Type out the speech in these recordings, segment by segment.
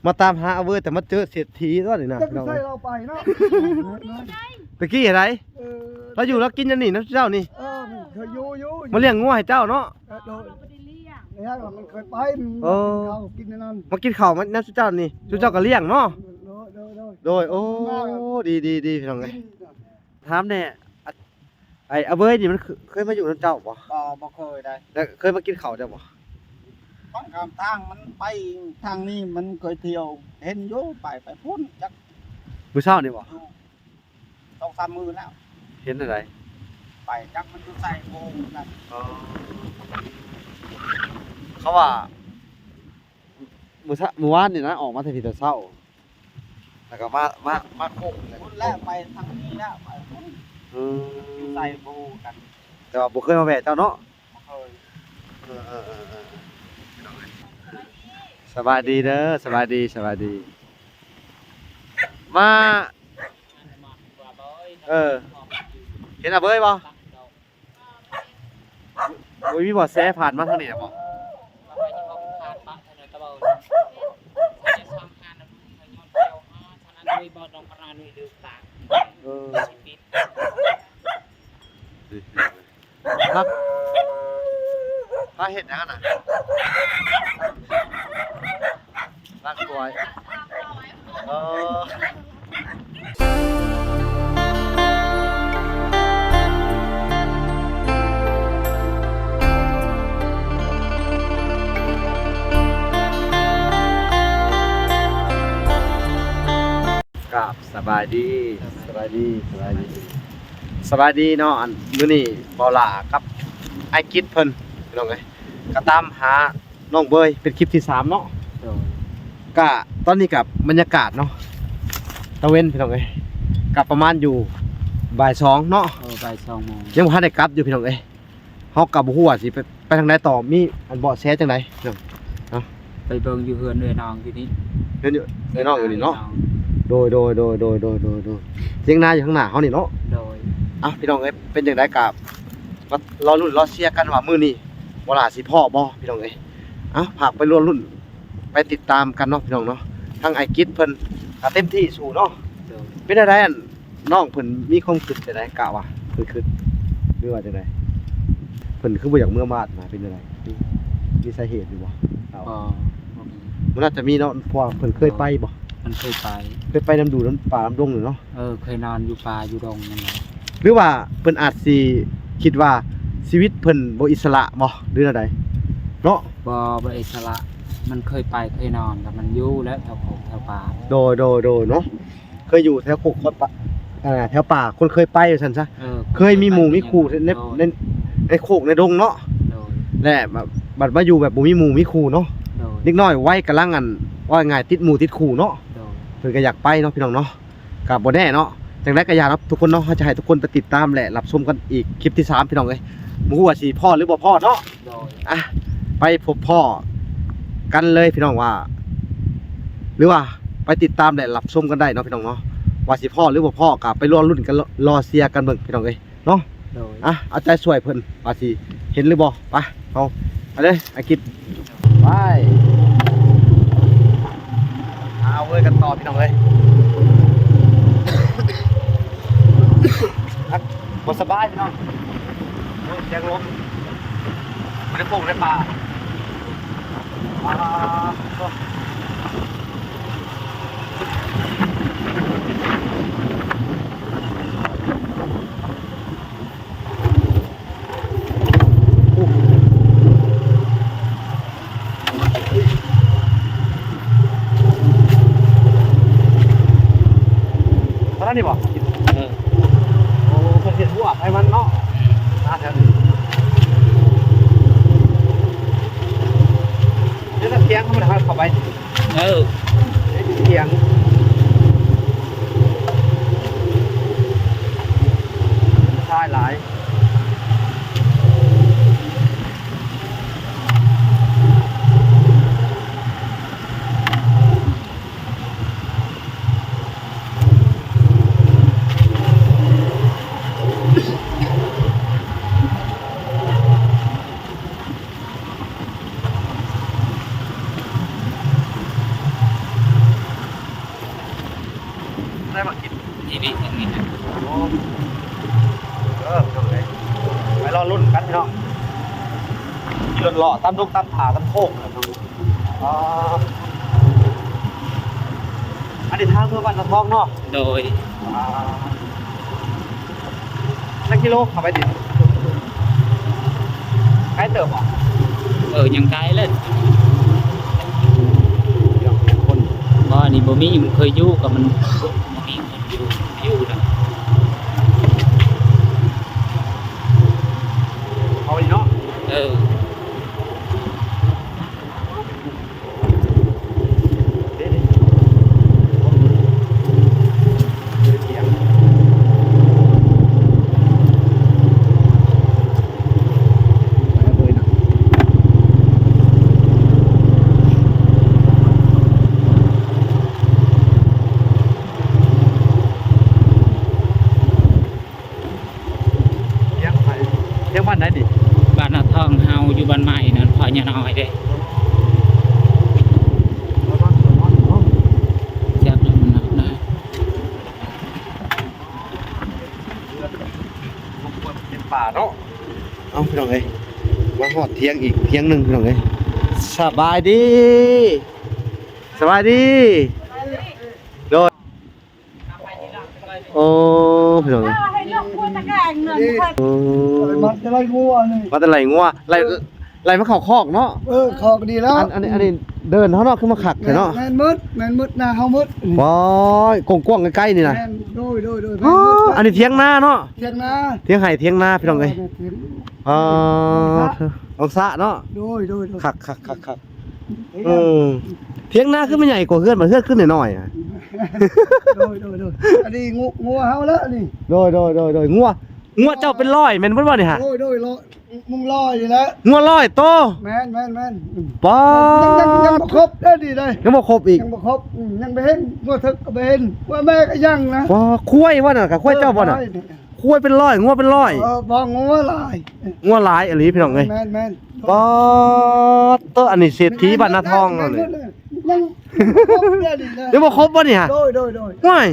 ມາຕາມຫາອາເວີຍ ແຕ່ມາເຈີເສດຖີຕົວນີ້ນະ ຈັກ ພີ່ນ້ອງ ໃສ່ເອີຍ ເຮົາໄປເນາະ ຕະກີ້ຫັ້ນໃດ ເອີ ລາວຢູ່ລາວກິນອັນນີ້ນຳເຈົ້ານີ້ ເອີ ເຄີຍຢູ່ ຢູ່ ມາລ້ຽງງົວໃຫ້ເຈົ້າເນາະ ເອີ ໂດຍ ແລ້ວມັນເຄີຍໄປ ເອີ ມາກິນເຂົ້າກິນອັນນັ້ນ ມາກິນເຂົ້ານຳເຈົ້ານີ້ ເອີ ເຈົ້າກໍລ້ຽງເນາະ ໂດຍ ໂດຍ ໂດຍ ໂດຍ ໂອ້ ມັນມາ ດີ ດີ ດີ ພີ່ນ້ອງເອີຍ ຖາມແດ່ ອາ ໄອ້ອາເວີຍນີ້ມັນເຄີ- ເຄີຍມາຢູ່ນຳເຈົ້າບໍ່? ບໍ່ ບໍ່ເຄີຍໄດ໋. ແລ້ວເຄີຍມາກິນເຂົ້າເຈົ້າບໍ່? ບາງຄຳທາງມັນໄປທາງນີ້ ມັນເຄີຍທ່ຽວ ເຫັນຢູ່ ໄປ ໄປພຸ້ນຈັກ ມື້ເຊົ້ານີ້ບໍ່? ຢູ່ ສອງສາມມື້ແລ້ວ ເຫັນອັນໃດ? ໄປຈັກມັນຢູ່ໃສບໍ່ຮູ້ຄືກັນ. ອໍ ເຂົາວ່າ ມື້ຊະ- ມື້ວານນີ້ນະ ອອກມາແຕ່ພີ້ແຕ່ເຊົ້າ ແລ້ວກໍມາ ມາ ມາໂຄ້ງ ພຸ້ນແລ້ວ ໄປທາງນີ້ແລ້ວ ໄປພຸ້ນ ອືມ ຢູ່ໃສບໍ່ຮູ້ກັນ ແຕ່ວ່າບໍ່ເຄີຍມາແວ່ເຈົ້າເນາະ ບໍ່ເຄີຍ ເອີ ເອີ ເອີ ເອີ ສະບາຍດີເດີ ສະບາຍດີ ສະບາຍດີ ມາ ເອີ ເຫັນອາເບີຍບໍ່? ໂອ້ຍ ມີບໍ່ແຊຜ່ານມາທາງນີ້ບໍ່? ເອີ ພັກ ພາເຮັດຫຍັງຫັ້ນນະ? ລ້າງຖ້ວຍ ເອີ ກາບສະບາຍດີ ສະບາຍດີ ສະບາຍດີ ສະບາຍດີເນາະ ອັນ ມື້ນີ້ເບົາຫຼ້າກັບອ້າຍກິດເພິ່ນ ພີ່ນ້ອງເອີຍ ກໍຕາມຫາ ນ້ອງເບີຍ ເປັນຄລິບທີສາມເນາະ ໂດຍ ກະຕອນນີ້ກະບັນຍາກາດເນາະ ຕາເວັນພີ່ນ້ອງເອີຍ ກະປະມານຢູ່ບ່າຍສອງເນາະ ເອີ ບ່າຍສອງໂມງ ຍັງບໍ່ທັນໄດ້ກັບຢູ່ພີ່ນ້ອງເອີຍ ເຮົາກະບໍ່ຮູ້ວ່າຊິໄປ ໄປທາງໃດຕໍ່ ມີອັນເບາະແສຈັ່ງໃດເນາະ ໄປເບິ່ງຢູ່ເຮືອນເອື້ອຍນ້ອງຢູ່ນີ້ ເຮືອນເອື້ອຍນ້ອງຢູ່ນີ້ເນາະ ໂດຍ ໂດຍ ໂດຍ ທຽງນາຢູ່ຂ້າງໜ້າເຮົານີ້ເນາະ ໂດຍ ເອົ້າ ພີ່ນ້ອງເອີຍ ເປັນຈັ່ງໃດກະ ມາລໍລຸ້ນລໍເຊຍກັນວ່າມື້ນີ້ບໍ່ຫຼ້າຊິພໍ້ບໍ່ພີ່ນ້ອງເອີຍ ເອົ້າ ຝາກໄປລໍລຸ້ນໄປຕິດຕາມກັນເນາະພີ່ນ້ອງເນາະ ທາງອ້າຍກິດເພິ່ນກະເຕັມທີ່ສູ້ເນາະ ໂດຍ ເປັນຈັ່ງໃດ ອັນ ນ້ອງເພິ່ນມີຄວາມຄິດຈັ່ງໃດ ກະວ່າເພິ່ນຄິດ ຫຼືວ່າຈັ່ງໃດ ເພິ່ນຄືບໍ່ຢາກເມືອບ້ານນະ ເປັນຈັ່ງໃດ ມີສາເຫດຢູ່ບໍ່? ບໍ່ ບໍ່ມີ ມັນອາດຈະມີເນາະ ເພາະວ່າເພິ່ນເຄີຍໄປບໍ່? ເພິ່ນເຄີຍໄປ ເຄີຍໄປນຳດູນຳປ່ານຳດົງຢູ່ເນາະ ເອີ ເຄີຍນອນຢູ່ປ່າຢູ່ດົງນັ້ນແຫຼະ ຫຼືວ່າເພິ່ນອາດຊິຄິດວ່າຊີວິດເພິ່ນບໍ່ອິດສະຫຼະບໍ່ ຫຼືແນວໃດເນາະ ບໍ່ ບໍ່ອິດສະຫຼະ ມັນເຄີຍໄປເຄີຍນອນ ແລ້ວມັນຢູ່ແລ້ວແຖວໂຄກແຖວປ່າ ໂດຍ ໂດຍ ໂດຍເນາະ ເຄີຍຢູ່ແຖວໂຄກ ເອີ ແຖວປ່າ ຄົນເຄີຍໄປວ່າຊັ້ນຊະ ເອີ ເຄີຍມີໝູ່ມີຄູ່ໃນ ໃນ ໃນໂຄກໃນດົງເນາະ ໂດຍ ແລະ ບ- ບັດມາຢູ່ແບບບໍ່ມີໝູ່ມີຄູ່ເນາະ ໂດຍ ເດັກນ້ອຍໄວກຳລັງ ອັນ ເວົ້າງ່າຍໆ ຕິດໝູ່ຕິດຄູ່ເນາະ ໂດຍ ເພິ່ນກໍຢາກໄປເນາະ ພີ່ນ້ອງເນາະ ກໍບໍ່ແນ່ເນາະ ຈັ່ງໃດກໍຢ່າເນາະ ທຸກຄົນເນາະ ເຮົາຈະໃຫ້ທຸກຄົນໄປຕິດຕາມ ແລະ ຮັບຊົມກັນອີກຄລິບທີສາມ ພີ່ນ້ອງເອີຍ ບໍ່ຮູ້ວ່າຊິພໍ້ຫຼືບໍ່ພໍ້ເນາະ ໂດຍ ອ່ະ ໄປພົບພໍ້ກັນເລີຍ ພີ່ນ້ອງ ວ່າ ຫຼືວ່າໄປຕິດຕາມ ແລະ ຮັບຊົມກັນໄດ້ເນາະ ພີ່ນ້ອງເນາະ ວ່າຊິພໍ້ຫຼືບໍ່ພໍ້ ກໍໄປລໍລຸ້ນກັນ ລໍເຊຍກັນເບິ່ງ ພີ່ນ້ອງເອີຍ ເນາະ ໂດຍ ອ່ະ ເອົາໃຈຊ່ວຍເພິ່ນວ່າຊິເຫັນຫຼືບໍ່ ໄປ ເຮົາ ໄປເລີຍ ອ້າຍກິດ ໄປ ເອົາເວີຍກັນຕໍ່ ພີ່ນ້ອງເອີຍ ບໍ່ສະບາຍ ພີ່ນ້ອງ ໂອ້ຍ ສຽງລົມ ບໍ່ໄດ້ປູກໄດ້ປາ ອ່າ ຕອນນັ້ນນີ້ບໍ່? ເອີ ໂອ້ ເພິ່ນເຮັດຮົ້ວໃຫ້ມັນເນາະ ມາແຖວນີ້ ເຮັດທຽງ ເຂົາບໍ່ໄດ້ເຂົ້າໄປ ເອີ ເຮັດທຽງ ຊາຍຫຼາຍ. ນີ້ ນີ້ ໂອ້ ເອີ ໄປລໍລຸ້ນກັນພີ່ນ້ອງ ຂີ່ລົດເລາະຕາມດົງຕາມຜາຕາມໂຄກ ອ່າ ອັນນີ້ທາງເມືອບ້ານນາທອງເນາະ? ໂດຍ ອ່າ ຈັກກິໂລເຂົ້າໄປຕິ? ໄກເຕີບບໍ່? ເອີ ຍັງໄກເລີຍ ບໍ່ ອັນນີ້ບໍ່ມີ ມັນເຄີຍຢູ່ ກໍມັນບໍ່ມີຄົນຢູ່ ຢູ່ນະ ເອົາອີກເນາະ ເອີ. ທຽງໃຜ? ທຽງບ້ານໃດນີ້? ບ້ານນາທອງ ເຮົາຢູ່ບ້ານໃໝ່ນັ້ນ ພໍ່ຍ່ານ້ອຍເດ້. ຈັກແລ້ວມັນໜັກນະ ເປັນປ່າເນາະ. ເອົ້າ ພີ່ນ້ອງເອີຍ ມາຮອດທຽງອີກທຽງໜຶ່ງ ພີ່ນ້ອງເອີຍ. ສະບາຍດີ ສະບາຍດີ ໂດຍ. ໂອ້ ພີ່ນ້ອງເອີຍ ໃຫ້ເລືອກຄົນຕະແກງເງິນ ໂອ້ ມາແຕ່ໄລ່ງົວນີ້ ມາແຕ່ໄລ່ງົວ ໄລ່ ເອີ ໄລ່ມາເຂົ້າຄອກເນາະ. ເອີ ຄອກດີແລ້ວ ອັນ ອັນນີ້ ອັນນີ້ເດີ່ນເຮົາເນາະ ຄືມາຄັກແທ້ເນາະ. ແມ່ນ ແມ່ນໝົດ ແມ່ນໝົດ ນາເຮົາໝົດ. ໂອ້ຍ ກວ້າງໆ ໃກ້ໆ ນີ້ນະ. ແມ່ນ ໂດຍ ໂດຍ ໂດຍ ອໍ ແມ່ນໝົດ ອັນນີ້ຖຽງນາເນາະ ຖຽງນາ ຖຽງໄຮ່ຖຽງນາ ພີ່ນ້ອງເອີຍ. ແມ່ນ ຖຽງ ອໍ ອອງສະເນາະ. ໂດຍ ໂດຍ ໂດຍ ຄັກໆໆໆ. ເອີ ຖຽງນາຄືມັນໃຫຍ່ກວ່າເຮືອນ ບາດເຮືອນຄືນ້ອຍໆ ອະ. ໂດຍ ໂດຍ ໂດຍ ອັນນີ້ງົວ ງົວເຮົາລະນີ້. ໂດຍ ໂດຍ ໂດຍ ໂດຍ ງົວ ງົວເຈົ້າເປັນຮ້ອຍແມ່ນບໍ່ນີ້ຫະ? ໂດຍ ໂດຍ ຮ້ອຍ ມຸງຮ້ອຍນີ້ແຫຼະ ງົວຮ້ອຍໂຕ. ແມ່ນ ແມ່ນ ແມ່ນ ອືມ ປາ ຍັງ ຍັງ ຍັງບໍ່ຄົບເດ້ນີ້ເດ້ ຍັງບໍ່ຄົບອີກ ຍັງບໍ່ຄົບ ອືມ ຍັງບໍ່ເຫັນ ງົວເຖິກກໍບໍ່ເຫັນ ງົວແມ່ກໍຍັງນະ. ປາ ຄວາຍວ່ານັ້ນ ກະຄວາຍເຈົ້າບໍ່ນະ? ເອີ ຄວາຍ ຄວາຍເປັນຮ້ອຍ ງົວເປັນຮ້ອຍ. ເອີ ບໍ່ ງົວຫຼາຍ ງົວຫຼາຍອີ່ຫຼີ ພີ່ນ້ອງເອີຍ. ແມ່ນ ແມ່ນ ປາດເຕີ ອັນນີ້ເສດຖີບ້ານນາທອງເຮົານີ້ ຍັງ ຍັງບໍ່ຄົບເດ້ນີ້ນະ. ຍັງບໍ່ຄົບບໍ່ນີ້ຫະ? ໂດຍ ໂດຍ ໂດຍ ໂອ້ຍ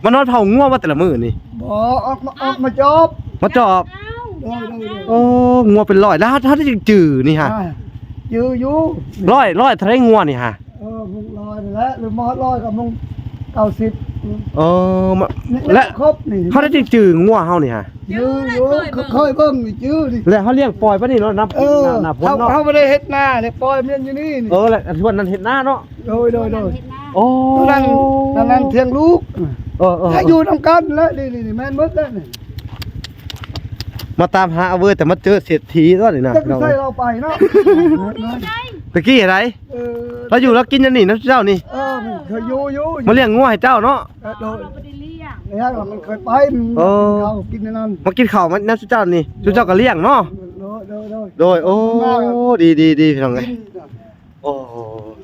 ມານອນເຝົ້າງົວບໍ່ແຕ່ລະມື້ນີ້? ບໍ່ ອອກມາ ອອກມາຈອບ ມາຈອບ. ໂດຍ ໂດຍ ໂດຍ ໂອ້ ງົວເປັນຮ້ອຍ ແລ້ວເຮົາ ເຮົາໄດ້ຈື່ນີ້ຫະ? ອ່າ ຈື່ຢູ່ ຮ້ອຍ ຮ້ອຍເທົ່າໃດງົວນີ້ຫະ? ເອີ ມຸງຮ້ອຍນີ້ແຫຼະ ຫຼືມາຮອດຮ້ອຍກໍມຸງເກົ້າສິບ. ເອີ ມາ ແລະ ຄົບນີ້ ເຮົາໄດ້ຈື່ງົວເຮົານີ້ຫະ? ຈື່ຢູ່ ເຄີຍເບິ່ງ ເຄີຍເບິ່ງນີ້ຈື່ນີ້. ແລະ ເຮົາລ້ຽງປ່ອຍປານນີ້ເນາະ ນັບ ເອີ ນັບ ນັບຫົນເນາະ ເຮົາ ເຮົາບໍ່ໄດ້ເຮັດນາເລີຍ ປ່ອຍມັນຢູ່ນີ້ນີ້. ເອີ ແລະ ສ່ວນນັ້ນເຮັດນາເນາະ. ໂດຍ ໂດຍ ໂດຍ ໂອ້ ນັ້ນ ນັ້ນ ນັ້ນຖຽງລູກ. ເອີ ເອີ ແລະ ເອີ ຢູ່ນຳກັນແຫຼະ ນີ້ ນີ້ ນີ້ ແມ່ນໝົດແລ້ວນີ້. ມາຕາມຫາເອົາເວີຍ ແຕ່ມາເຈີເສດຖີຕົວນີ້ນະ ຈັກໃສ່ລາວໄປເນາະ. ຕະກີ້ໃດ ເອີ ລາວຢູ່ລາວກິນອັນນີ້ນຳເຈົ້ານີ້. ເອີ ເຄີຍຢູ່ ຢູ່ ມາລ້ຽງງົວໃຫ້ເຈົ້າເນາະ. ເອີ ໂດຍ ບໍ່ໄດ້ລ້ຽງ ລ້ຽງລະມັນເຄີຍໄປ. ເອີ ເຂົ້າກິນອັນນັ້ນ ມາກິນເຂົ້າມານຳເຈົ້ານີ້ ເຈົ້າກໍລ້ຽງເນາະ. ໂດຍ ໂດຍ ໂດຍ ໂດຍ ໂອ້ ດີ ດີ ດີ ພີ່ນ້ອງເອີຍ. ໂອ້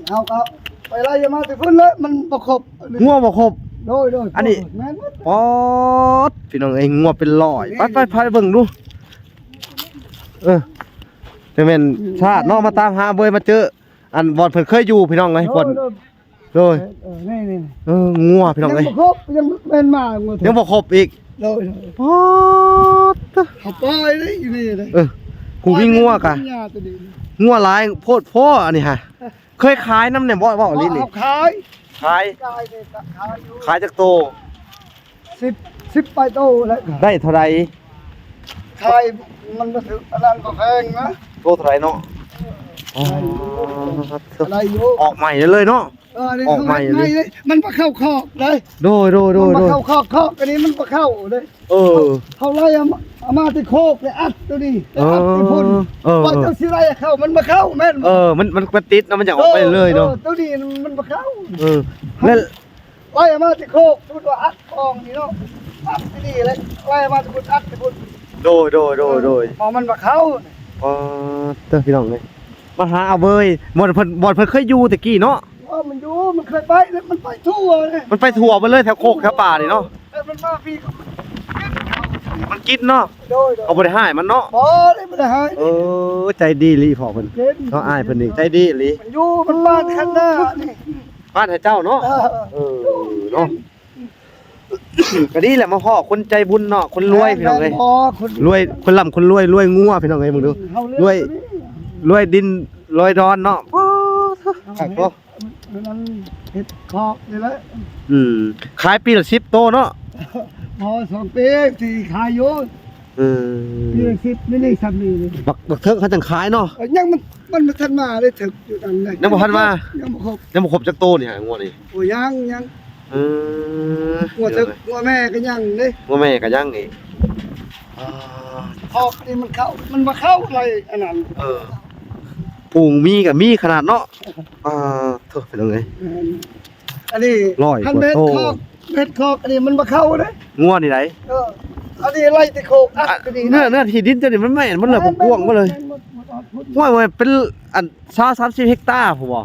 ເຮົາກໍໄປໄລ່ມາແຕ່ພຸ້ນແຫຼະ ມັນບໍ່ຄົບ ງົວບໍ່ຄົບ. ໂດຍ ໂດຍ ອັນນີ້ ແມ່ນໝົດ ປອດ ພີ່ນ້ອງເອີຍ ງົວເປັນຮ້ອຍ. ໄປ ໄປ ໄປເບິ່ງດູ. ເອີ ຈະແມ່ນຊາດເນາະ ມາຕາມຫາເວີຍ ມາເຈີ ອັນບ່ອນເພິ່ນເຄີຍຢູ່ ພີ່ນ້ອງເອີຍ. ໂດຍ ບ່ອນ ໂດຍ ໂດຍ ເອີ ນີ້ ນີ້ ເອີ ງົວ ພີ່ນ້ອງເອີຍ ຍັງບໍ່ຄົບ ຍັງແມ່ນມາ ງົວ ຍັງບໍ່ຄົບອີກ. ໂດຍ ໂດຍ ປອດ ເຂົາປ່ອຍເດ້ຢູ່ນີ້ເດ້. ເອີ ຜູ້ມີງົວກະ ງົວຫຼາຍໂພດໂພ ອັນນີ້ຫະ. ເຄີຍຂາຍນຳແດ່ບໍ່? ເວົ້າອີ່ຫຼີນີ້ ເຮົາຂາຍ ຂາຍ ຂາຍນີ້ກໍຂາຍຢູ່. ຂາຍຈັກໂຕ? ສິບ ສິບປາຍໂຕແລ້ວ. ໄດ້ເທົ່າໃດ? ຂາຍມັນບໍ່ຖືກ ອັນນັ້ນກໍແພງນະ. ໂຕເທົ່າໃດເນາະ? ອໍ ໄດ້ຢູ່ ອອກໃໝ່ເລີຍເນາະ. ເອີ ນີ້ອອກໃໝ່ເລີຍ ມັນບໍ່ເຂົ້າຄອກເດ້. ໂດຍ ໂດຍ ໂດຍ ມັນບໍ່ເຂົ້າຄອກ ຄອກອັນນີ້ມັນບໍ່ເຂົ້າເດ້. ເອີ ເຮົາໄລ່ເອົາມາ ເອົາມາແຕ່ໂຄກແລ້ວອັດໂຕນີ້ ເອີ ອັດແຕ່ພຸ້ນ. ເອີ ວ່າເຈົ້າຊິໄລ່ເຂົ້າ ມັນບໍ່ເຂົ້າແມ່ນ. ເອີ ມັນ ມັນ ມັນຕິດເນາະ ມັນຢາກອອກໄປເລີຍເນາະ. ເອີ ໂຕນີ້ມັນບໍ່ເຂົ້າ. ເອີ ແລ້ວໄລ່ເອົາມາແຕ່ໂຄກ ສົມມຸດວ່າອັດກອງນີ້ເນາະ ອັດທີ່ນີ້ແຫຼະ ໄລ່ເອົາມາແຕ່ພຸ້ນ ອັດແຕ່ພຸ້ນ. ໂດຍ ໂດຍ ໂດຍ ໂດຍ ເອີ ມັນບໍ່ເຂົ້າ. ອໍ ເຕີ ພີ່ນ້ອງເອີຍ ມາຫາເອົາເວີຍ ບ່ອນເພິ່ນ ບ່ອນເພິ່ນເຄີຍຢູ່ແຕ່ກີ້ເນາະ. ເອີ ມັນຢູ່ ມັນເຄີຍໄປ ມັນໄປທົ່ວເລີຍ ມັນໄປທົ່ວເບິດເລີຍ ແຖວໂຄກແຖວປ່ານີ້ເນາະ. ເອີ ມັນມາພີ້ ມັນກິນເນາະ. ໂດຍ ໂດຍ ເຮົາບໍ່ໄດ້ຮ້າຍມັນເນາະ. ບໍ່ໄດ້ ບໍ່ໄດ້ຮ້າຍ. ເອີ ໃຈດີອີ່ຫຼີພໍ່ເພິ່ນເນາະ ອ້າຍເພິ່ນນີ້ໃຈດີອີ່ຫຼີ. ມັນຢູ່ ມັນບ້ານຄັນນານີ້ ບ້ານໃຫ້ເຈົ້າເນາະ. ເອີ ເອີ ເນາະ ກໍດີແຫຼະ ມາພໍ້ຄົນໃຈບຸນເນາະ ຄົນລວຍ ພີ່ນ້ອງເອີຍ ແມ່ນບໍ່? ຄົນລວຍ ຄົນລ່ຳຄົນລວຍ ລວຍງົວ ພີ່ນ້ອງເອີຍ ເບິ່ງດູ ເຮົາເລືອກ ລວຍ ຕົວນີ້ ລວຍດິນລວຍດອນເນາະ ເຮົາເຮັດ ຄັກບໍ່? ອັນນັ້ນເຮັດຄອກນີ້ແຫຼະ ອືມ ຂາຍປີລະສິບໂຕເນາະ ພໍສອງປີທີ່ຂາຍຢູ່ ເອີ ປີລະສິບ ນີ້ ນີ້ ສ່ຳນີ້ ບັກ ບັກເຖິກເຮົາຈັ່ງຂາຍເນາະ ເອີ ຍັງມັນ ມັນບໍ່ທັນມາເດ້ ເຖິກຢູ່ນັ້ນນະ ຍັງບໍ່ທັນມາ ຍັງບໍ່ຄົບ ຍັງບໍ່ຄົບຈັກໂຕນີ້ ງົວນີ້ ໂອ້ ຍັງ ຍັງ ເອີ ງົວເຖິກ ງົວແມ່ກໍຍັງເດ້ ງົວແມ່ກໍຍັງອີກ ອ່າ ຄອກນີ້ມັນເຂົ້າ ມັນບໍ່ເຂົ້າໄດ້ອັນນັ້ນ ເອີ ປູງມີກໍມີຂະໜາດເນາະ ອ່າ ໂທ້ ພີ່ນ້ອງເອີຍ ແມ່ນ ອັນນີ້ ຮ້ອຍ ຄັນເຮັດ ກວ່າໂຕ ຄອກ ເຮັດຄອກ ອັນນີ້ມັນບໍ່ເຂົ້າເດ້ ງົວນີ້ໃດ ເອີ ອັນນີ້ໄລ່ແຕ່ໂຄກ ອ່ະ ອັດກໍດີ ເນື້ອ ເນື້ອທີ່ດິນເຈົ້ານີ້ມັນແມ່ນໝົດເລີຍ ແມ່ນ ກວ້າງໆໝົດເລີຍ ແມ່ນ ແມ່ນ ແມ່ນ ໂອ້ຍ ມັນເປັນອັນ ຊາວ ສາມສິບເຮັກຕາພຸ້ນບໍ່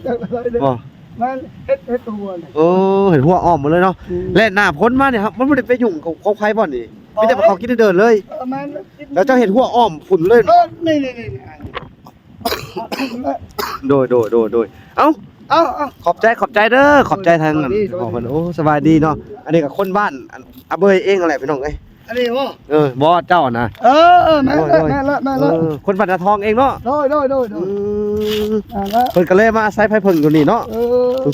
ຈັກເທົ່າໃດເດ້ ບໍ່ ແມ່ນເຮັດ ເຮັດຫົວນີ້ ໂອ້ ເຮັດຮົ້ວອ້ອມໝົດເລີຍເນາະ ອືມ ແລະໜ້າຝົນມານີ້ ມັນບໍ່ໄດ້ໄປຫຍຸ້ງກັບຂອງໃຜບໍ່ນີ້ ບໍ່ ມີແຕ່ເຂົາກິນເດີນເລີຍ ເອີ ແມ່ນ ແລ້ວເຈົ້າເຮັດຮົ້ວອ້ອມພຸ້ນເລີຍ ເອີ ນີ້ ນີ້ ນີ້ ນີ້ ໂດຍ ໂດຍ ໂດຍ ໂດຍ ເອົ້າ ເອົ້າ ເອົ້າ ຂອບໃຈ ຂອບໃຈເດີ ຂອບໃຈທາງ ສະບາຍດີ ອັນ ສະບາຍດີ ຂອງເພິ່ນ ໂອ້ ສະບາຍດີເນາະ ອັນນີ້ກໍຄົນບ້ານ ອັນ ອາເບີຍເອງຫັ້ນແຫຼະ ພີ່ນ້ອງເອີຍ ອັນນີ້ບໍ່? ເອີ ບໍ່ ເຈົ້ານະ ເອີ ເອີ ແມ່ນແຫຼະ ໂດຍ ແມ່ນແຫຼະ ແມ່ນແຫຼະ ເອີ ຄົນບ້ານນາທອງເອງເນາະ ໂດຍ ໂດຍ ໂດຍ ໂດຍ ອືມ ນັ້ນແຫຼະ ເພິ່ນກໍເລີຍມາອາໄສໄຟເຜິ້ງຢູ່ນີ້ເນາະ ເອີ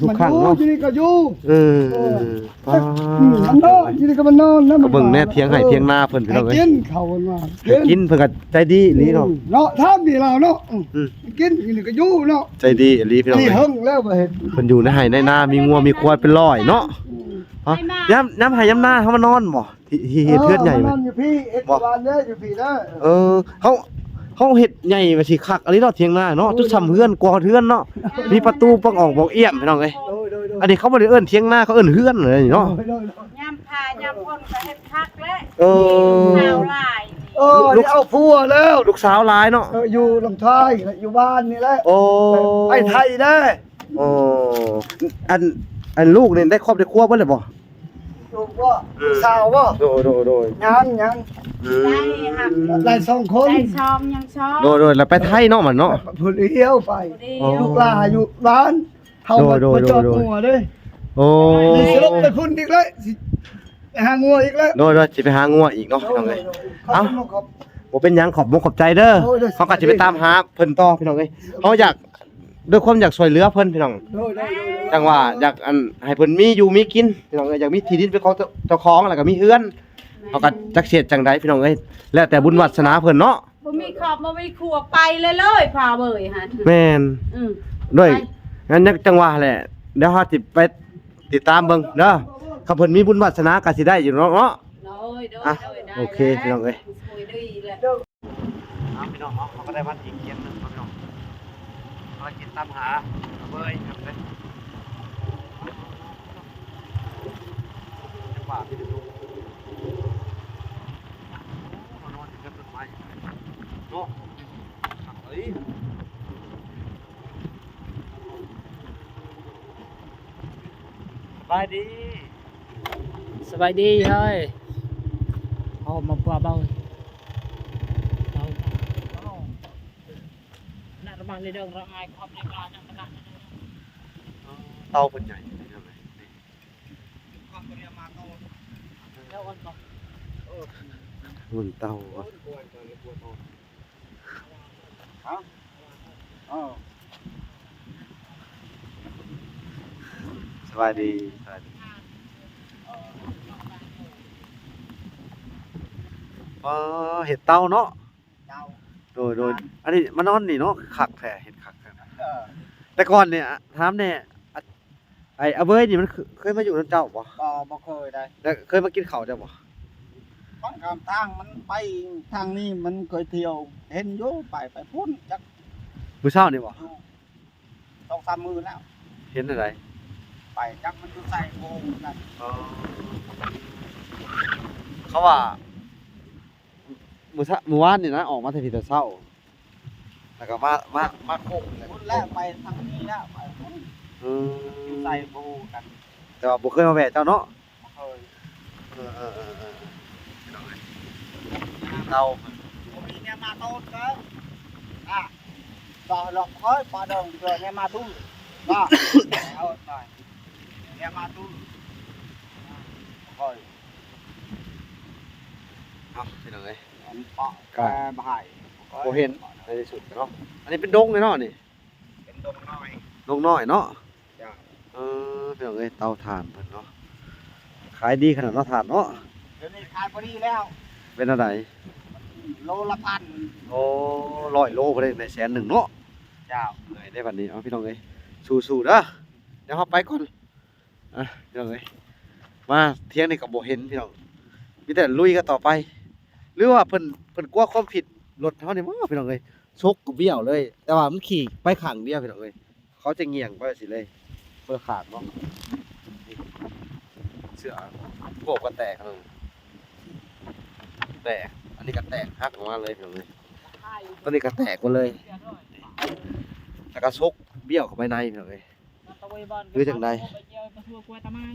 ທຸກໆຄັ້ງເນາະ ຢູ່ນີ້ກໍຢູ່ ເອີ ເອີ ອືມ ມັນນອນ ຢູ່ນີ້ກໍມັນນອນນະ ກໍເບິ່ງແນ່ ມັນນອນ ຖຽງໄຮ່ ເອີ ຖຽງນາເພິ່ນ ພີ່ນ້ອງເອີຍ ໃຫ້ກິນເຂົ້າ ເພິ່ນວ່າ ໃຫ້ກິນ ເພິ່ນກໍໃຈດີອີ່ຫຼີເນາະ ອືມ ເນາະ ຖາມດີລາວເນາະ ອືມ ອືມ ກິນ ຢູ່ນີ້ກໍຢູ່ເນາະ ໃຈດີອີ່ຫຼີ ພີ່ນ້ອງເອີຍ ນີ້ເຫິງແລ້ວບໍ່ເຫັນ ເພິ່ນຢູ່ໃນໄຮ່ໃນນາ ມີງົວມີຄວາຍເປັນຮ້ອຍເນາະ ອືມ ຮະ ໃນນາ ຍາມ ຍາມໄຮ່ຍາມນາເຮົາມານອນບໍ່? ທີ່ ທີ່ເຮັດເຮືອນໃຫຍ່ ເອີ ເຮົານອນຢູ່ພີ້ ເຮັດຢູ່ບ້ານເດີ ຢູ່ພີ້ເດີ ເອີ ເຮົາ ເຮົາເຮັດໃຫຍ່ວ່າຊິຄັກອີ່ຫຼີເນາະ ຖຽງນາເນາະ ໂອ້ຍ ຈຸດຊ່ຳເຮືອນ ກວ່າເຮືອນເນາະ ໂອ້ຍ ມີປະຕູປອງອອກປອງອ້ຽມ ພີ່ນ້ອງເອີຍ ໂດຍ ໂດຍ ໂດຍ ອັນນີ້ເຂົາບໍ່ໄດ້ເອີ້ນຖຽງນາ ເຂົາເອີ້ນເຮືອນເລີຍເນາະ ໂດຍ ໂດຍ ໂດຍ ຍາມພາຍາມຝົນກໍເຮັດຄັກແຫຼະ ເອີ ລູກສາວຫຼາຍ ເອີ ລູກ ເອົາຜົວແລ້ວ ລູກສາວຫຼາຍເນາະ ເອີ ຢູ່ລຳທາຍ ຢູ່ບ້ານນີ້ແຫຼະ ໂອ້ ໄປໄທເດ້ ໂອ້ ອັນ ອັນລູກນີ້ໄດ້ຄອບໄດ້ຄົວເບິດແລ້ວບໍ່? ລູກບໍ່? ເອີ ສາວບໍ່? ໂດຍ ໂດຍ ໂດຍ ຍັງ ຍັງ ອືມ ໄດ້ສອງຄົນ ໄດ້ສອງ ຍັງສອງ ໂດຍ ໂດຍ ແລ້ວໄປໄທເນາະ ມັນເນາະ ຜູ້ດຽວໄປ ຜູ້ດຽວ ອໍ ລູກຫຼານຢູ່ບ້ານ ເຮົາ ໂດຍ ມາ ໂດຍ ມາຈອດ ໂດຍ ງົວເດ້ ໂອ້ ນີ້ຊິລົງໄປພຸ້ນອີກແລ້ວ ຊິໄປຫາງົວອີກແລ້ວ ໂດຍ ໂດຍ ຊິໄປຫາງົວອີກເນາະ ໂດຍ ພີ່ນ້ອງເອີຍ ໂດຍ ເອົ້າ ຂອບ ບໍ່ເປັນຫຍັງ ຂອບມຸກຂອບໃຈເດີ ໂດຍ ໂດຍ ເຮົາກໍຊິໄປຕາມຫາເພິ່ນຕໍ່ ພີ່ນ້ອງເອີຍ ເຮົາຢາກ ດ້ວຍຄວາມຢາກຊ່ວຍເຫຼືອເພິ່ນ ພີ່ນ້ອງ ໂດຍ ໂດຍ ໂດຍ ຈັ່ງວ່າຢາກ ອັນ ໃຫ້ເພິ່ນມີຢູ່ມີກິນ ພີ່ນ້ອງເອີຍ ຢາກມີທີ່ດິນເປັນຂອງເຈົ້າ ເຈົ້າຂອງ ແລ້ວກໍມີເຮືອນ ແມ່ນ ເຮົາກໍຈັກຊິເຮັດຈັ່ງໃດ ພີ່ນ້ອງເອີຍ ແລ້ວແຕ່ບຸນວາສະໜາເພິ່ນເນາະ ບໍ່ມີຄອບບໍ່ມີຄົວໄປເລີຍ ພາເວີຍຫັ້ນ ແມ່ນ ອືມ ດ້ວຍ ໄປ ນັ້ນ ຈັ່ງວ່າແຫຼະ ດຽວເຮົາຊິໄປຕິດຕາມເບິ່ງເດີ ຄັນເພິ່ນມີບຸນວາສະໜາກໍຊິໄດ້ຢູ່ເນາະ ໂດຍ ໂດຍ ອ່ະ ໂດຍ ໂອເຄ ໄດ້ ພີ່ນ້ອງເອີຍ ຊ່ວຍໄດ້ແຫຼະ ເອົາ ພີ່ນ້ອງເນາະ ເຮົາກໍໄດ້ມາອີກຄລິບໜຶ່ງເນາະ ພີ່ນ້ອງ ພາກິນຕາມຫາເວີຍ ເອີ ເປັນ ເປັນປ່າທີ່ ມານອນຢູ່ກັບຕົ້ນໄມ້ເນາະ ຄັກອີ່ຫຼີ ສະບາຍດີ ສະບາຍດີເຮີ້ຍ ເອົາມາປົວເບົາ ເບົາ ນະ ລະມັງໃນເດີງລະອາຍຄອບໃນການນະ ເອີ ເຕົາເພິ່ນໃຫຍ່ ເຕົາເພິ່ນໃຫຍ່ ເບິ່ງເຕົາ ເອົ້າ ເອົ້າ ສະບາຍດີ ສະບາຍດີ ອໍ ເຮັດເຕົາເນາະ ເຕົາ ໂດຍ ໂດຍ ອັນນີ້ມານອນນີ້ເນາະ ຄັກແທ້ ເຮັດຄັກແທ້ ເອີ ແຕ່ກ່ອນນີ້ ອະ ຖາມແດ່ ອະ ໄອ້ອາເວີຍນີ້ມັນເຄີຍ ເຄີຍມາຢູ່ນຳເຈົ້າບໍ່? ບໍ່ ບໍ່ເຄີຍໃດ ແລ້ວເຄີຍມາກິນເຂົ້າເຈົ້າບໍ່? ບາງຄຳທາງມັນໄປທາງນີ້ ມັນເຄີຍທ່ຽວ ເຫັນຢູ່ ໄປ ໄປພຸ້ນຈັກ ມື້ເຊົ້ານີ້ບໍ່? ຢູ່ ສອງສາມມື້ແລ້ວ ເຫັນແນວໃດ? ໄປຈັກມັນຢູ່ໃສບໍ່ຮູ້ຄືກັນ ເອີ ເຂົາວ່າ ມື້ຊະ ມື້ວານນີ້ນະ ອອກມາແຕ່ພີ້ແຕ່ເຊົ້າ ແລ້ວກໍມາ ມາ ມາໂຄ້ງນີ້ແຫຼະ ພຸ້ນແລ້ວ ໄປທາງນີ້ແລ້ວ ໄປພຸ້ນ ເອີ ຢູ່ໃສບໍ່ຮູ້ຄືກັນ ແຕ່ວ່າບໍ່ເຄີຍມາແວ່ເຈົ້າເນາະ ບໍ່ເຄີຍ ເອີ ເອີ ເອີ ເອີ ພີ່ນ້ອງເອີຍ ເຕົາ ບໍ່ມີແນວມາໂຕນເດີ ອ່າ ບໍ່ລອກເອີຍ ປາດອງເທື່ອແນວມາທຸ ວ່າ ເອົາໜ້ອຍ ເອົາ ພີ່ນ້ອງເອີຍ ກະບໍ່ເຫັນໃນທີ່ສຸດເນາະ. ອັນນີ້ເປັນດົງເລີຍເນາະນີ້ ເປັນດົງນ້ອຍ ດົງນ້ອຍເນາະ. ເອີ ພີ່ນ້ອງເອີຍ ເຕົາຖ່ານເພິ່ນເນາະ ຂາຍດີຂະໜາດເນາະ ຖ່ານເນາະ. ດຽວນີ້ຂາຍບໍ່ດີແລ້ວ ເປັນແນວໃດ? ໂລລະພັນ ໂອ້ ຮ້ອຍໂລພຸ້ນເດ້ ໄດ້ແສນໜຶ່ງເນາະ. ເຈົ້າ ເມື່ອຍເດ້ບັດນີ້. ເອົາ ພີ່ນ້ອງເອີຍ ສູ້ໆເດີ ດຽວເຮົາໄປກ່ອນ. ອ່ະ ພີ່ນ້ອງເອີຍ ມາທຽງນີ້ກໍບໍ່ເຫັນ ພີ່ນ້ອງ ມີແຕ່ລຸຍກັນຕໍ່ໄປ. ຫຼືວ່າເພິ່ນ ເພິ່ນກົວຄວາມຜິດລົດເຮົານີ້ບໍ່ ພີ່ນ້ອງເອີຍ? ຊົກກໍບ້ຽວເລີຍ ແຕ່ວ່າມັນຂີ່ໄປຂ້າງດຽວ ພີ່ນ້ອງເອີຍ. ເຂົາຈະຫງ່ຽງໄປຊີ້ເລີຍ ຄົນລະຂ້າງເນາະ. ນີ້ ເສື້ອໂກບກໍແຕກ ພີ່ນ້ອງ ແຕກ. ອັນນີ້ກໍແຕກຫັກອອກມາເລີຍ ພີ່ນ້ອງເອີຍ. ຕົວນີ້ກໍແຕກໝົດເລີຍ ແລ້ວກໍຊົກບ້ຽວເຂົ້າໄປໃນ ພີ່ນ້ອງເອີຍ. ຫຼືຈັ່ງໃດ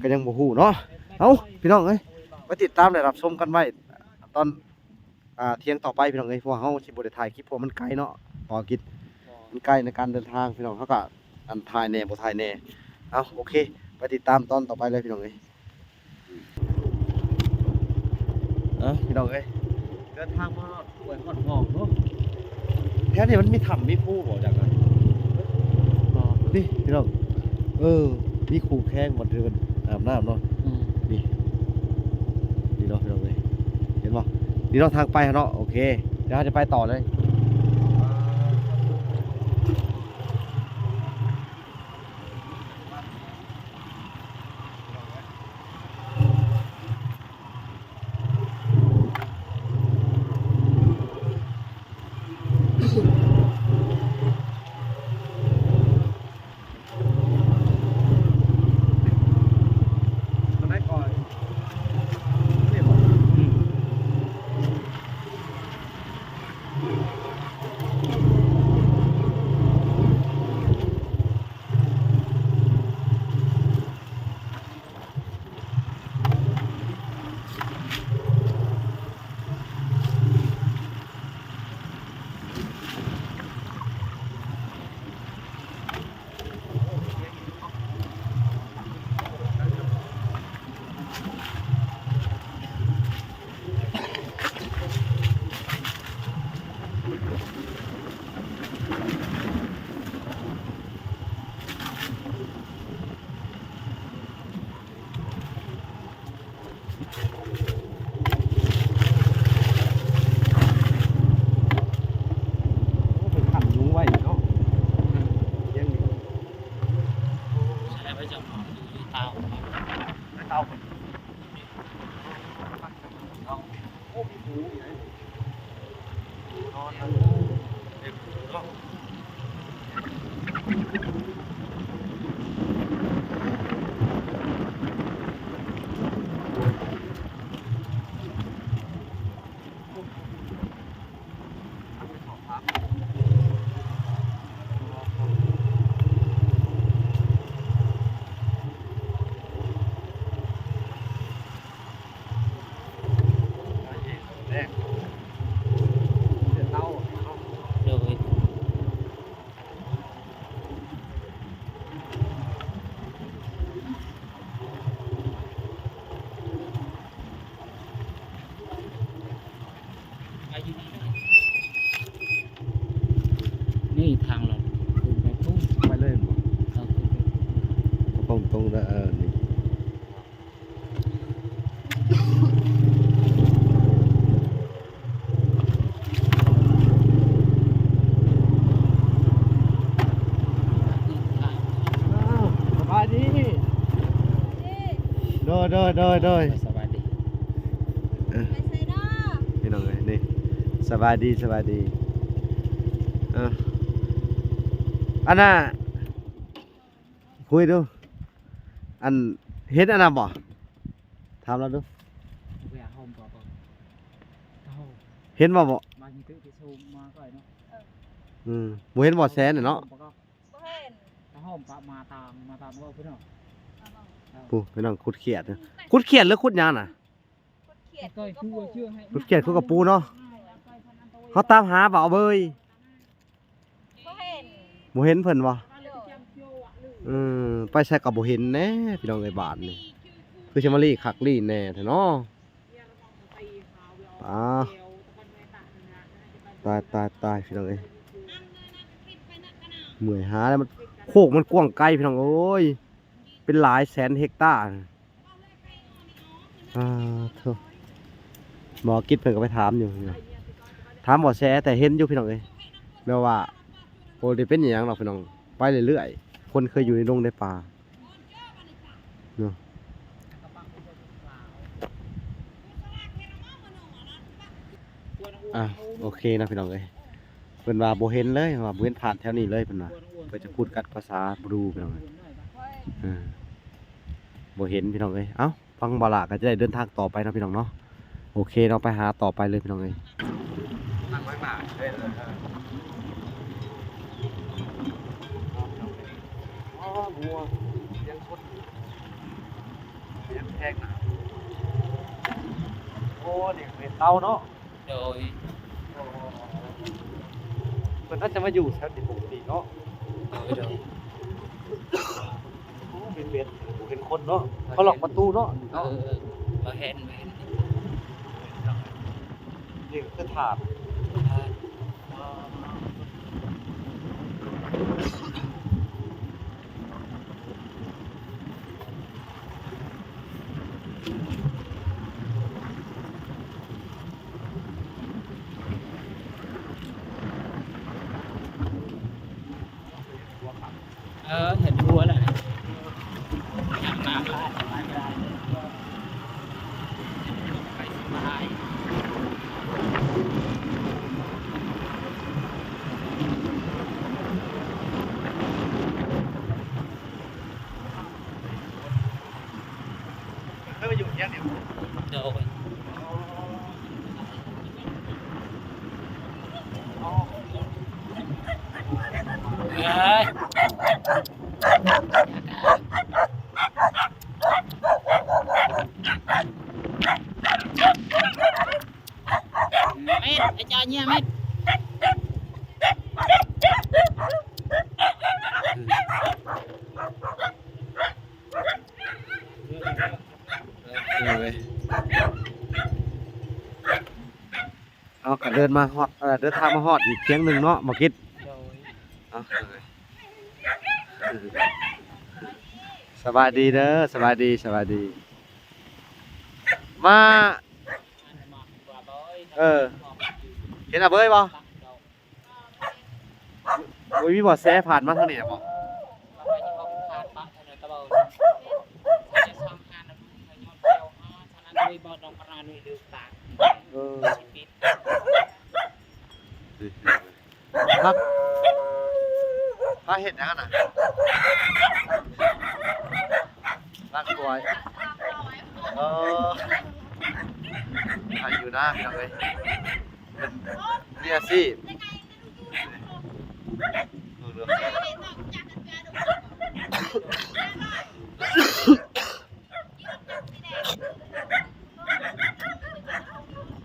ກໍຍັງບໍ່ຮູ້ເນາະ. ເອົ້າ ພີ່ນ້ອງເອີຍ ໄປຕິດຕາມ ແລະ ຮັບຊົມກັນໄວ້ຕອນ ອ່າ ທຽງຕໍ່ໄປ ພີ່ນ້ອງເອີຍ. ເພາະວ່າເຮົາຊິບໍ່ໄດ້ຖ່າຍຄລິບ ເພາະວ່າມັນໄກເນາະ ບໍ່ເອົາກິດ ມັນໄກໃນການເດີນທາງ ພີ່ນ້ອງ. ເຮົາກໍ ອັນ ຖ່າຍແດ່ບໍ່ຖ່າຍແດ່. ເອົາ ໂອເຄ ໄປຕິດຕາມຕອນຕໍ່ໄປເລີຍ ພີ່ນ້ອງເອີຍ. ເອີ ພີ່ນ້ອງເອີຍ ເດີນທາງມາຮອດຫ້ວຍຮອດຫ້ອງເນາະ. ແຖວນີ້ມັນມີຖ້ຳມີພູບໍ່ຈັກນະ? ນີ້ ພີ່ນ້ອງ ເອີ ມີຄູແຄງ ບ່ອນທີ່ເພິ່ນອາບນ້ຳເນາະ. ອືມ ນີ້ ນີ້ເນາະ ພີ່ນ້ອງເອີຍ ເຫັນບໍ່? ນີ້ເນາະ ທາງໄປເນາະ. ໂອເຄ ດຽວເຮົາຈະໄປຕໍ່ເລີຍ. ໂອ້ ເພິ່ນຂັງໜູໄວ້ເນາະ ລ້ຽງຢູ່. ໃສ່ໄວ້ຈັກໜ່ອຍ ຢູ່ເຕົາ ເຕົາເພິ່ນ. ໂອ້ ມີໝູອີກ ໝູນອນນຳ ເຕັມເນາະ. ໂດຍ. ໄປຢູ່ນີ້ເລີຍ ນີ້ທາງລົດຂຶ້ນໄປພຸ້ນ ໄປເລີຍບໍ່? ເອີ ຂຶ້ນໄປພຸ້ນ ກໍຕົງໆເດີ ເອີ ນີ້. ອ້າວ ສະບາຍດີ ໂດຍ ໂດຍ ໂດຍ ໂດຍ ສະບາຍດີ ເອີ ໄປໃສເນາະ ພີ່ນ້ອງເອີຍ ນີ້ ສະບາຍດີ ສະບາຍດີ ເອີ ອັນນ່າ ຄຸຍດູ ອັນ ເຫັນອັນນັ້ນບໍ່? ຖາມລາວດູ ເຫັນບໍ່ບໍ່? ອືມ ບໍ່ເຫັນບໍ່ແສນນະເນາະ? ບໍ່ເຫັນ ພຸ້ນ ພີ່ນ້ອງ ຂຸດຂຽດ ຂຸດຂຽດ ຫຼື ຂຸດຫຍັງນະ? ຂຸດຂຽດ ຂຸດກະປູເນາະ ເຮົາຕາມຫາບໍ່ເບີຍ. ບໍ່ເຫັນ ບໍ່ເຫັນເພິ່ນບໍ່? ເອີ ໄປໃສກໍບໍ່ເຫັນແນ່ພີ່ນ້ອງເອີຍ ບາດນີ້ ຄືຊິມາລີຄັກລີແນ່ແທ້ເນາະ. ອ້າ ຕາຍ ຕາຍ ຕາຍ ພີ່ນ້ອງເອີຍ ເມື່ອຍຫາແລ້ວ ມັນ ໂຄກມັນກວ້າງໄກພີ່ນ້ອງເອີຍ ເປັນຫຼາຍແສນເຮັກຕາ. ອ່າ ໂທ້ ໝໍກິດເພິ່ນກໍໄປຖາມຢູ່ ຖາມບໍ່ແສ ແຕ່ເຫັນຢູ່ພີ່ນ້ອງເອີຍ ແບບວ່າ ໂອ້ ໄດ້ເປັນອີ່ຫຍັງດອກພີ່ນ້ອງ ໄປເລື້ອຍໆ ຄົນເຄີຍຢູ່ໃນດົງໃນປ່າເນາະ. ອ່າ ໂອເຄເນາະພີ່ນ້ອງເອີຍ ເພິ່ນວ່າບໍ່ເຫັນເລີຍ ວ່າບໍ່ເຫັນຜ່ານແຖວນີ້ເລີຍ ເພິ່ນວ່າ ເພິ່ນຈະພູດກັບພາສາບຣູພີ່ນ້ອງເອີຍ ເອີ ບໍ່ເຫັນພີ່ນ້ອງເອີຍ ເອົ້າ ຝັ່ງບ່າວຫຼ້າກໍຈະໄດ້ເດີນທາງຕໍ່ໄປເນາະພີ່ນ້ອງເນາະ. ໂອເຄເນາະ ໄປຫາຕໍ່ໄປເລີຍພີ່ນ້ອງເອີຍ. ໂອ້ ນີ້ເປັນເຕົາເນາະ. ໂດຍ ເພິ່ນອາດຈະມາຢູ່ແຖວທີ່ປົກກະຕິເນາະ. ໂດຍ ໂດຍ ໂອ້ ເປັນເວນ ບໍ່ເຫັນຄົນເນາະ ເຂົາລັອກປະຕູເນາະ. ເອີ ບໍ່ເຫັນ ບໍ່ເຫັນ. ນີ້ຄືຖາດ ເອີ ເຫັນຫົວແລ້ວ ໄປສະບາຍ. ເຄີຍມາຢູ່ເຮືອນນີ້ບໍ່? ໂດຍ ເອີຍ ເມັດ ໄອ້ເຈົ້າເຫຍເມັດ. ເຮົາກໍເດີນມາຮອດ ເອີ ເດີນທາງມາຮອດອີກຄຽງໜຶ່ງເນາະ ໝໍກິດ. ໂດຍ ເອົາ ສະບາຍດີເດີ ສະບາຍດີ ສະບາຍດີ. ມາ ເອີ ເຫັນອາເບີຍບໍ່? ບໍ່ມີບໍ່ແສຜ່ານມາທາງນີ້ບໍ່? ເອີ ພາ ພາເຮັດຫຍັງຫັ້ນນະ? ລ້າງຖ້ວຍ. ເອີ ໃຫ້ຢູ່ນາ ພີ່ນ້ອງເອີຍ ເປັນມີອາຊີບ.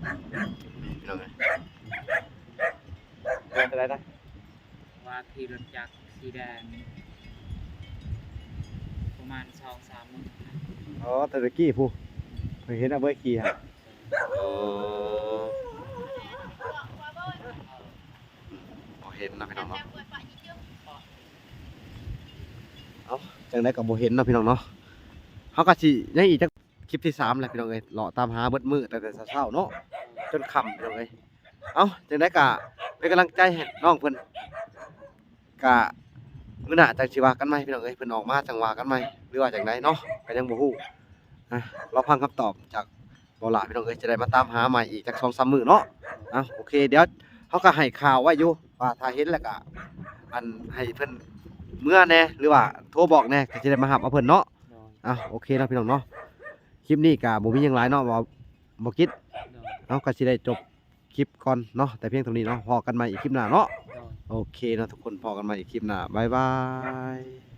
ພີ່ນ້ອງເອີຍ ເດືອນເທົ່າໃດນະ? ວ່າຂີ່ລົດຈັກສີແດງປະມານສອງສາມມື້. ອໍ ແຕ່ຕະກີ້ພຸ້ນ ຂ້ອຍເຫັນອາເບີຍຂີ່ຫັ້ນ. ອໍ ບໍ່ເຫັນເນາະ ພີ່ນ້ອງເນາະ. ເອົ້າ ຈັ່ງໃດກໍບໍ່ເຫັນເນາະ ພີ່ນ້ອງເນາະ. ເຮົາກໍຊິຍັງອີກຈັກ ຄລິບທີສາມແຫຼະ ພີ່ນ້ອງເອີຍ ເລາະຕາມຫາເບິດມື້ ຕັ້ງແຕ່ເຊົ້າໆເນາະ ຈົນຄ່ຳ ພີ່ນ້ອງເອີຍ. ເອົ້າ ຈັ່ງໃດກໍເປັນກຳລັງໃຈໃຫ້ນ້ອງເພິ່ນ ກະມື້ໜ້າຈັ່ງຊິວ່າກັນໃໝ່ ພີ່ນ້ອງເອີຍ ເພິ່ນອອກມາຈັ່ງວ່າກັນໃໝ່ ຫຼືວ່າຈັ່ງໃດເນາະ ກໍຍັງບໍ່ຮູ້. ອ່ະ ລໍຟັງຄຳຕອບຈາກບໍ່ຫຼ້າ ພີ່ນ້ອງເອີຍ ຈະໄດ້ມາຕາມຫາໃໝ່ອີກຈັກສອງສາມມື້ເນາະ. ອ່ະ ໂອເຄ ດຽວເຮົາກໍໃຫ້ຂ່າວໄວ້ຢູ່ວ່າ ຖ້າເຫັນແລ້ວກໍ ອັນ ໃຫ້ເພິ່ນເມືອແດ່ ຫຼືວ່າໂທບອກແດ່ ກໍຊິໄດ້ມາຮັບເອົາເພິ່ນເນາະ. ໂດຍ ອ່ະ ໂອເຄເນາະ ພີ່ນ້ອງເນາະ. ຄລິບນີ້ກໍບໍ່ມີຫຍັງຫຼາຍເນາະ ບໍ່ ບໍ່ກິດ. ໂດຍ ເຮົາກໍຊິໄດ້ຈົບຄລິບກ່ອນເນາະ ແຕ່ພຽງເທົ່ານີ້ເນາະ. ພໍ້ກັນໃໝ່ອີກຄລິບໜ້າເນາະ. ໂດຍ ໂອເຄເນາະທຸກຄົນ ພໍ້ກັນໃໝ່ອີກຄລິບໜ້າ ບາຍບາຍ.